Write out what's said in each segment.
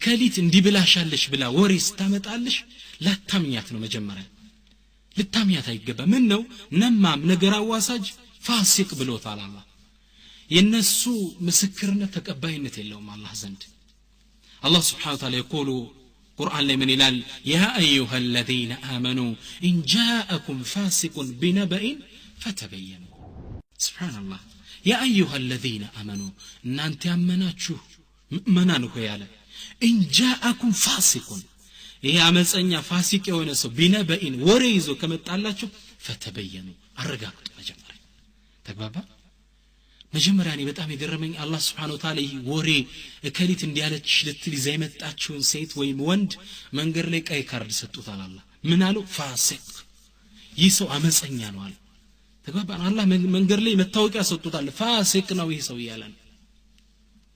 እከሊት እንዲህ ብላሻለሽ ብላ ወሬ ስታመጣልሽ ላታምኛት ነው። መጀመሪያ ልታምኛት አይገባ። ምን ነው ነማም ነገር አዋሳጅ ፋሲቅ ብሎታል አላህ። የነሱ ምስክርነት ተቀባይነት የለውም አላህ ዘንድ። አላህ سبحانه وتعالى يقول ቁርአን ላይ ምን ይላል? يا أيها الذين آمنوا إن جاءكم فاسق بنبإ فتبينوا። سبحان الله። يا أيها الذين آمنوا፣ እናንተ ያመናችሁ ምእመናን ሆይ አለ፣ إن جاءكم فاسق፣ ይሄ አመፀኛ ፋሲቅ የሆነ ሰው بنبإ ወሬ ይዞ ከመጣላችሁ فتبينوا፣ አረጋግጡ መጀመሪያ። ተግባባ? መጀመሪያ እኔ በጣም የገረመኝ አላህ سبحانه وتعالى ይህ ወሬ እከሊት እንዲያለች ልትል ይዛ የመጣችውን ሴት ወይም ወንድ መንገድ ላይ ቀይ ካርድ ሰጡታል። አላህ ምን አለው? ፋሲቅ፣ ይህ ሰው አመፀኛ ነው አለ። ተግባባን? አላህ መንገድ ላይ መታወቂያ ሰጡታል። ፋሲቅ ነው ይህ ሰው እያለ ነው።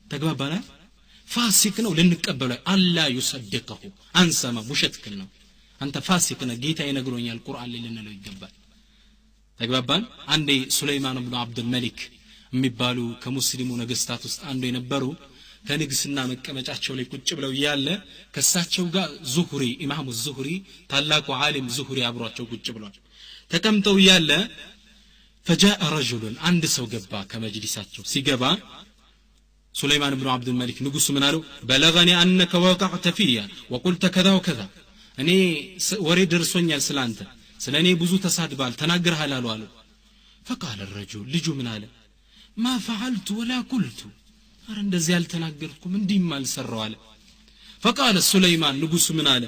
ተግባባን? ፋሲቅ ነው ልንቀበለው ألا يصدقه፣ አንሰማ፣ ውሸትክን ነው፣ አንተ ፋሲቅ ነህ፣ ጌታ ይነግሮኛል ቁርአን ላይ ልንለው ይገባል። ተግባባን? አንዴ ሱለይማን ብኑ አብዱል መሊክ የሚባሉ ከሙስሊሙ ነገስታት ውስጥ አንዱ የነበሩ ከንግስና መቀመጫቸው ላይ ቁጭ ብለው እያለ ከሳቸው ጋር ዙሁሪ፣ ኢማሙ ዙሁሪ፣ ታላቁ ዓሊም ዙሁሪ አብሯቸው ቁጭ ብሏል። ተቀምጠው እያለ فجاء رجل፣ አንድ ሰው ገባ። ከመጅሊሳቸው ሲገባ ሱለይማን ብኑ አብዱል መሊክ ንጉሱ ምን አለው? بلغني أنك وقعت في وقلت كذا وكذا፣ እኔ ወሬ ደርሶኛል ስለ አንተ፣ ስለ እኔ ብዙ ተሳድባል ተናግረሃል አሉ። فقال الرجل፣ ልጁ ምን አለ? ما فعلت ولا قلت፣ አረ እንደዚህ አልተናገርኩም እንዲህም አልሰራው አለ። فقال ሱለይማን፣ ንጉሱ ምን አለ?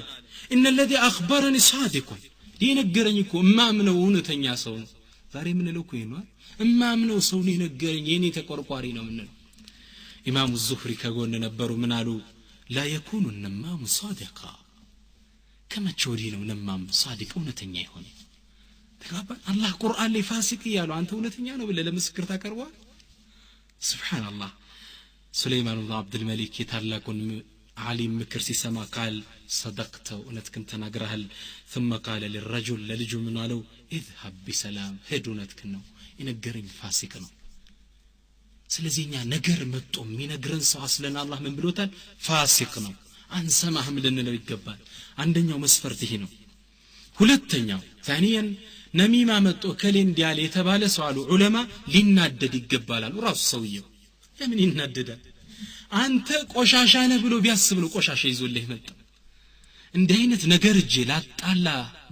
إن الذي أخبرني صادق፣ የነገረኝ እኮ እማምነው እውነተኛ ሰው ነው። ዛሬ የምንለው እኮ ይሄ ነው። እማምነው ሰው ነው የነገረኝ፣ የኔ ተቆርቋሪ ነው የምንለው። ኢማሙ ዙህሪ ከጎን ነበሩ። ምን አሉ? لا يكون النمام صادقا፣ ከመቼ ወዲህ ነው ነማም ሳዲቅ እውነተኛ የሆነ? ተግባባን? አላህ ቁርአን ላይ ፋሲቅ እያሉ አንተ እውነተኛ ነው ብለህ ለምስክር ታቀርበዋል? سبحان الله። ሱለይማን ብኑ አብዱልመሊክ የታላቁን ዓሊም ምክር ሲሰማ قال صدقت፣ እውነትክን ተናግረሃል። ثم قال للرجل፣ ለልጁ ምን አለው? اذهب بسلام፣ ሂድ፣ እውነትክን ነው የነገረኝ ፋሲቅ ነው። ስለዚህ እኛ ነገር መጥቶ የሚነግረን ሰው አስለን አላህ ምን ብሎታል? ፋሲቅ ነው፣ አንሰማህም ልንለው ይገባል። አንደኛው መስፈርት ይሄ ነው። ሁለተኛው ثانيا ነሚማ መጥቶ ከሌ እንዲያለ የተባለ ሰው አሉ ዑለማ ሊናደድ ይገባል አሉ። ራሱ ሰውየው ለምን ይናደዳል? አንተ ቆሻሻ ነህ ብሎ ቢያስብ ነው ቆሻሻ ይዞልህ መጣ። እንዲህ አይነት ነገር እጄ ላጣላ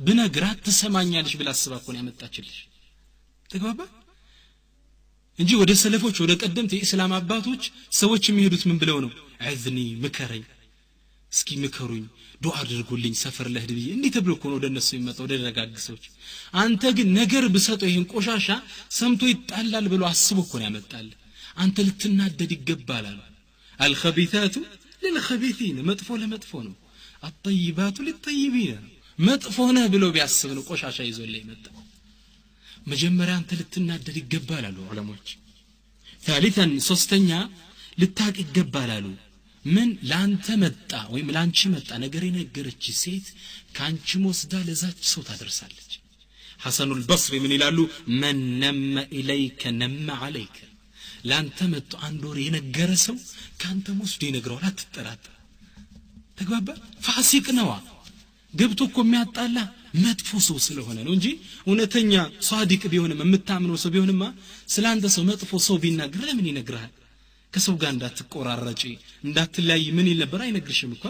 ብነግራት ትሰማኛለሽ ብላ አስባ እኮ ነው ያመጣችልሽ። ተግባባ? እንጂ ወደ ሰለፎች፣ ወደ ቀደምት የእስላም አባቶች ሰዎች የሚሄዱት ምን ብለው ነው? عظني፣ ምከረኝ እስኪ፣ ምከሩኝ፣ ዱዓ አድርጉልኝ፣ ሰፈር ለህድ ብዬ እንዲህ ተብሎ እኮ ነው ወደ እነሱ የሚመጣው፣ ወደ ደጋግ ሰዎች። አንተ ግን ነገር ብሰጠው ይህን ቆሻሻ ሰምቶ ይጣላል ብሎ አስቦ እኮ ነው ያመጣል። አንተ ልትናደድ ይገባል አሉ። الخبيثات للخبيثين፣ መጥፎ ለመጥፎ ነው። الطيبات للطيبين ነው። መጥፎ ነህ ብሎ ቢያስብ ነው ቆሻሻ ይዞልህ የመጣ። መጀመሪያ አንተ ልትናደድ ይገባል አሉ ዑለሞች። ثالثا፣ ሶስተኛ ልታቅ ይገባል አሉ። ምን ለአንተ መጣ ወይም ለአንቺ መጣ ነገር የነገረች ሴት ከአንቺም ወስዳ ለዛች ሰው ታደርሳለች። ሐሰኑል በስሪ ምን ይላሉ? من نم إليك نم عليك፣ ለአንተ መጥቶ አንድ ወር የነገረ ሰው ከአንተም ወስዶ ይነግረዋል፣ አትጠራጠር። ተግባባ? ፋሲቅ ነዋ። ገብቶ እኮ የሚያጣላ መጥፎ ሰው ስለሆነ ነው እንጂ እውነተኛ ሷዲቅ ቢሆንም የምታምነው ሰው ቢሆንማ ስለ አንተ ሰው መጥፎ ሰው ቢናገር ለምን ይነግርሃል? ከሰው ጋር እንዳትቆራረጪ እንዳትለያይ ምን ይል ነበር? አይነግርሽም እኮ፣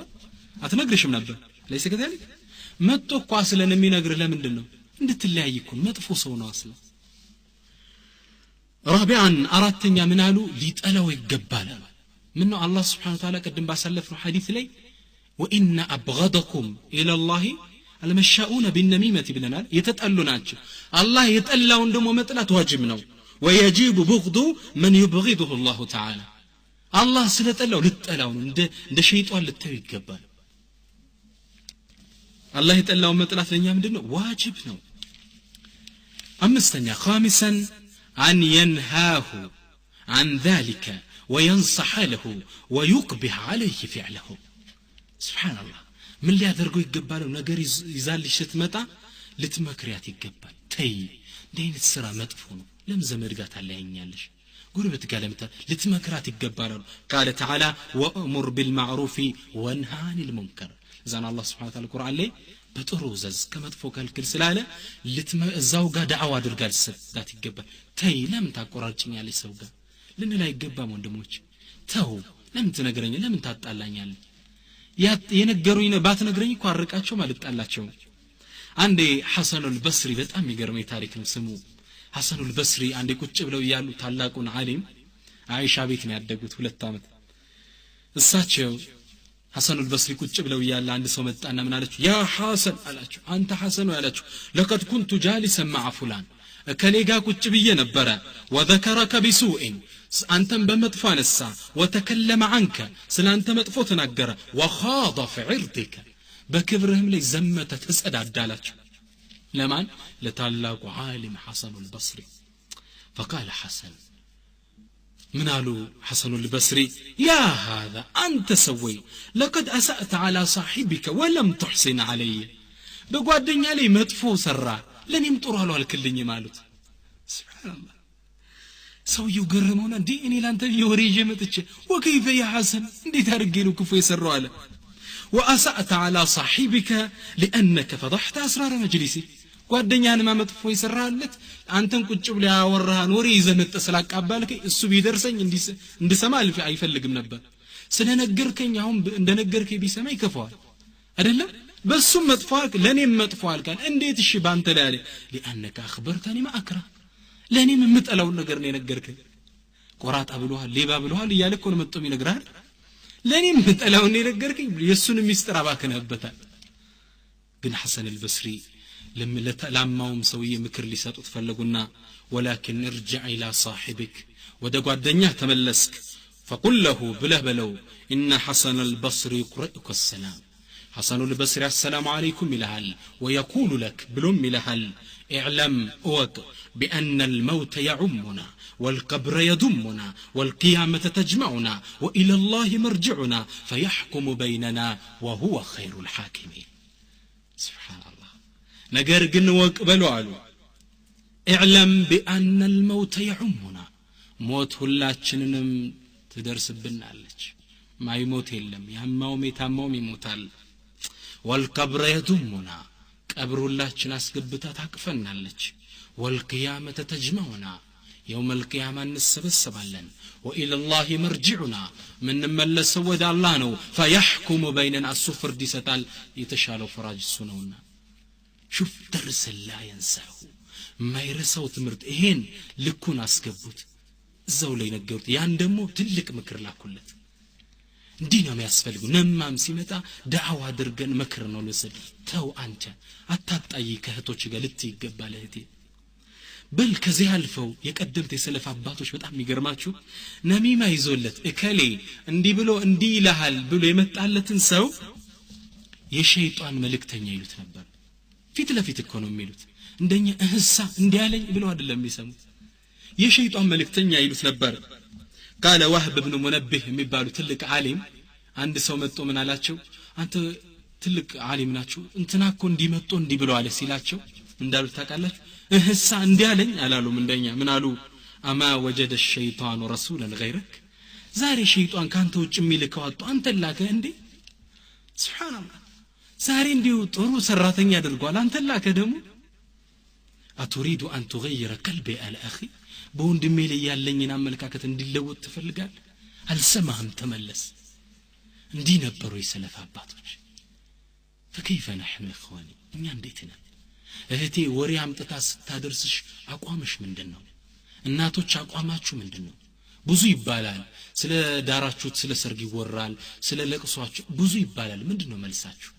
አትነግርሽም ነበር። ليس كذلك? መጥቶ እኮ አስለን የሚነግርህ ለምንድን ነው? እንድትለያይ እኮ፣ መጥፎ ሰው ነው አስለን። رابعا፣ አራተኛ ምን አሉ? ሊጠላው ይገባል አሉ። ምን ነው አላህ سبحانه وتعالى ቅድም ባሳለፍነው ሐዲስ ላይ وإن أبغضكم إلى الله المشاؤون بالنميمة ብለናል። የተጠሉ ናቸው። አላህ የጠላውን ደግሞ መጥላት ዋጅብ ነው። ويجب بغض من يبغضه الله تعالى፣ አላህ ስለጠላው ልጠላው ነው። እንደ ሸይጧን ልታዩ ይገባል። አላህ የጠላውን መጥላት ለእኛ ምንድን ነው? ዋጅብ ነው። አምስተኛ خامسا أن ينهاه عن ذلك وينصح له ويقبح عليه فعله። سبحان الله። ምን ሊያደርገው ይገባል? ነገር ይዛልሽ ስትመጣ ልትመክሪያት ይገባል። ተይ፣ እንዲህ አይነት ስራ መጥፎ ነው። ለምን ዘመድ ጋር ታለያኛለሽ? ጎረቤት ጋር ለምታ ልትመክራት ይገባል አሉ። قال تعالى وأمر بالمعروف وانه عن المنكر። እዛን አላህ سبحانه وتعالى ቁርአን ላይ በጥሩ እዘዝ ከመጥፎ ከልክል ስላለ እዛው ጋር ዳዕዋ አድርጋ ልትሰጣት ይገባል። ተይ ለምን ታቆራርጭኛለች ሰው ጋር ልንል አይገባም። ወንድሞች ተው፣ ለምን ትነግረኝ፣ ለምን ታጣላኛለህ? የነገሩኝ ባትነግረኝ እኮ አርቃቸውም አልጣላቸውም። አንዴ ሐሰኑል በስሪ በጣም የሚገርመኝ ታሪክ ነው ስሙ። ሐሰኑል በስሪ አንዴ ቁጭ ብለው እያሉ ታላቁን ዓሊም አይሻ ቤት ነው ያደጉት 2 ዓመት። እሳቸው ሐሰኑል በስሪ ቁጭ ብለው እያለ አንድ ሰው መጣና ምን አላቸው? ያ ሐሰን አላቸው። አንተ ሐሰን ነው ያላቸው። ለቀድ ኩንቱ ጃሊሰን መዓ ፉላን፣ እከሌ ጋር ቁጭ ብዬ ነበረ። ወዘከረከ ቢሱኢን፣ አንተን በመጥፎ አነሳ። ወተከለመ ዐንከ፣ ስለ አንተ መጥፎ ተናገረ። ወኻደ ፊ ዒርዲከ፣ በክብርህም ላይ ዘመተ ተጸዳዳላቸው። ለማን? ለታላቁ ዓሊም ሐሰኑል በስሪ። ፈቃለ ሐሰን፣ ምን አሉ ሐሰኑል በስሪ? ያ ሃዛ አንተ ሰወይ ለቀድ አሳእተ ዐላ ሳሒቢከ ወለም ትሕሲን ዐለየ፣ በጓደኛ ላይ መጥፎ ሰራ ለኔም ጥሩ አልዋልክልኝም አሉት። ሱብሓነላህ። ሰውየው ገረመውና እንዴ እኔ ላንተ የወሬ ይዤ መጥቼ ወከይፈ ያ ሐሰን እንዴት አድርጌ ነው ክፉ የሰራው አለ። ወአሳእተ ዐላ ሳሒቢከ ሊአነከ ፈضሕተ አስራረ መጅሊሲ፣ ጓደኛህንማ መጥፎ የሰራህለት አንተን ቁጭ ብሎ ያወራህን ወሬ ይዘህ መጥተህ ስላቃባልከኝ እሱ ቢደርሰኝ እንድሰማ አይፈልግም ነበር። ስለነገርከኝ አሁን እንደነገርከኝ ቢሰማ ይከፋዋል አይደለም? በሱም መጥፎ አልክ ለኔም መጥፎ አልካል። እንዴት እሺ ባንተ ላይ አለ? ሊአነከ አኽበርተኒ ማ አክረህ፣ ለኔም የምጠላውን ነገር ነው የነገርከኝ። ቆራጣ ብሎሃል፣ ሌባ ብሎሃል እያለ እኮ ነው መጥቶ የሚነግርህ። ለኔም የምጠላውን ነው የነገርከኝ፣ የሱን ሚስጥር አባክነህበታል። ግን ሐሰን አልበስሪ ላማውም ሰውዬ ምክር ሊሰጡት ፈለጉና ወላኪን እርጅዕ ኢላ ሳሒቢክ፣ ወደ ጓደኛህ ተመለስክ፣ ፈቁል ለሁ ብለህ በለው ኢነ ሐሰን አልበስሪ ዩቅረኡከ ሰላም፣ ሐሰኑ ልበስሪ አሰላሙ አለይኩም ይልሃል። ወየቁሉ ለክ ብሎም ይልሃል፣ اعلم እወቅ بأن الموت يعمنا والقبر يضمنا والقيامة تجمعنا وإلى الله مرجعنا فيحكم بيننا وهو خير الحاكمين። سبحان الله። ነገር ግን እወቅ በሉ አሉ፣ اعلم بأن الموت يعمنا፣ ሞት ሁላችንንም ትደርስብናለች፣ ማይሞት የለም፣ ያማውም የታማውም ይሞታል። والقبر يضمنا፣ ቀብር ሁላችን አስገብታ ታቅፈናለች። والقيامة تجمعنا፣ يوم القيامة እንሰበሰባለን። وإلى الله مرجعنا፣ ምንመለሰው ወደ አላህ ነው። فيحكم بيننا፣ እሱ ፍርድ ይሰጣል፣ የተሻለው ፈራጅ እሱ ነውና። ሹፍ ደርስ ላ የንሳሁ፣ የማይረሳው ትምህርት። ይሄን ልኩን አስገቡት፣ እዛው ላይ ነገሩት። ያን ደግሞ ትልቅ ምክር ላኩለት። እንዲህ ነው የሚያስፈልገው። ነማም ሲመጣ ዳዕዋ አድርገን ምክር ነው ልወስድ። ተው አንተ አታጣይ ከእህቶች ጋር ልትይ ይገባል እህቴ። በል ከዚህ አልፈው የቀደምት የሰለፍ አባቶች በጣም የሚገርማችሁ ነሚማ ይዞለት እከሌ እንዲህ ብሎ እንዲህ ይልሃል ብሎ የመጣለትን ሰው የሸይጣን መልእክተኛ ይሉት ነበር። ፊት ለፊት እኮ ነው የሚሉት። እንደኛ እህሳ እንዲህ አለኝ ብለው አይደለም የሚሰሙት። የሸይጣን መልእክተኛ ይሉት ነበር። ቃለ ወህብ ብን ሙነቢህ የሚባሉ ትልቅ ዓሊም አንድ ሰው መጥቶ ምን አላቸው? አንተ ትልቅ ዓሊም ናችሁ፣ እንትና እኮ እንዲህ መጥቶ እንዲህ ብሎ አለ ሲላቸው እንዳሉት ታውቃላችሁ? እህሳ እንዲህ አለኝ አላሉም። እንደኛ ምን አሉ? አማ ወጀደ ሸይጣኑ ረሱላን ገይረክ፣ ዛሬ ሸይጣን ካንተ ውጭ የሚልከው አጥቶ አንተን ላከ እንዴ? ሱብሃንአላህ። ዛሬ እንዲሁ ጥሩ ሰራተኛ አድርጓል፣ አንተን ላከ ደግሞ። አቱሪዱ አን ትገይረ ቀልቢ አለ አኺ፣ በወንድሜ ላይ ያለኝን አመለካከት እንዲለወጥ ትፈልጋለህ? አልሰማህም፣ ተመለስ። እንዲህ ነበሩ የሰለፍ አባቶች። فكيف نحن إخواني፣ እኛ እንዴት ነን? እህቴ ወሬ አምጥታ ስታደርስሽ አቋምሽ ምንድነው? እናቶች አቋማችሁ ምንድነው? ብዙ ይባላል፣ ስለ ዳራችሁት፣ ስለ ሰርግ ይወራል፣ ስለ ለቅሷችሁ ብዙ ይባላል። ምንድነው መልሳችሁ?